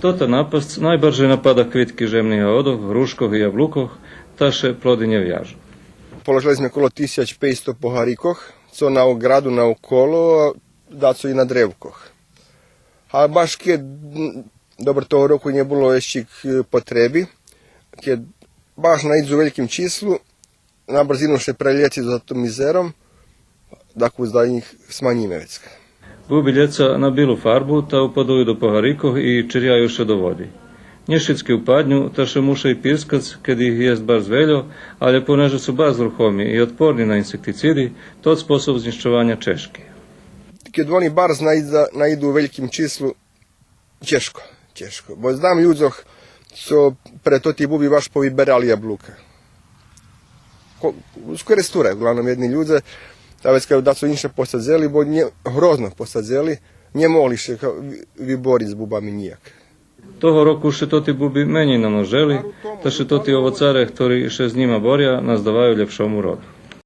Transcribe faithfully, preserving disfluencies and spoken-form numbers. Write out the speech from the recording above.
Тота напасц найбаржей напада квитки жемних ґаодох, грушкох и яблукох, та ше плоди нє вяжу. Положели зме коло тисяч пейсто погарикох, цо на ограду наоколо, дацо и на древкох. А баш кед, м, добре, того року нє було ище, е, потреби, кед баш наидзу у вельким числу, на брзину ше прелєци за тим изером, дакус да их сманїме вецка. Буби лєца на билу фарбу, та упадую до погарикох и черяю ше до води. Нє шицки упадню, та ше муша и пирскац, кед их єст барз вельо, алє понеже су барз рухоми и отпорни на инсектициди, тот способ знїщованя чежки. Кед вони барз наидза-, наиду у вельким числу, чежко, чежко. Бо знам людзох цо пре тоти буби баш повиберали яблука. Ко-, з Керестура, углавном єдни людзе, та вецка дацо инше посадзели, бо нє, грозно посадзели, нє могли ше ка-, ви-, вибориц з бубами нїяк. Того року ше тоти буби менєй намножели, та ше тоти овоцаре, хтори ше з нїма боря, наздаваю лєпшому роду.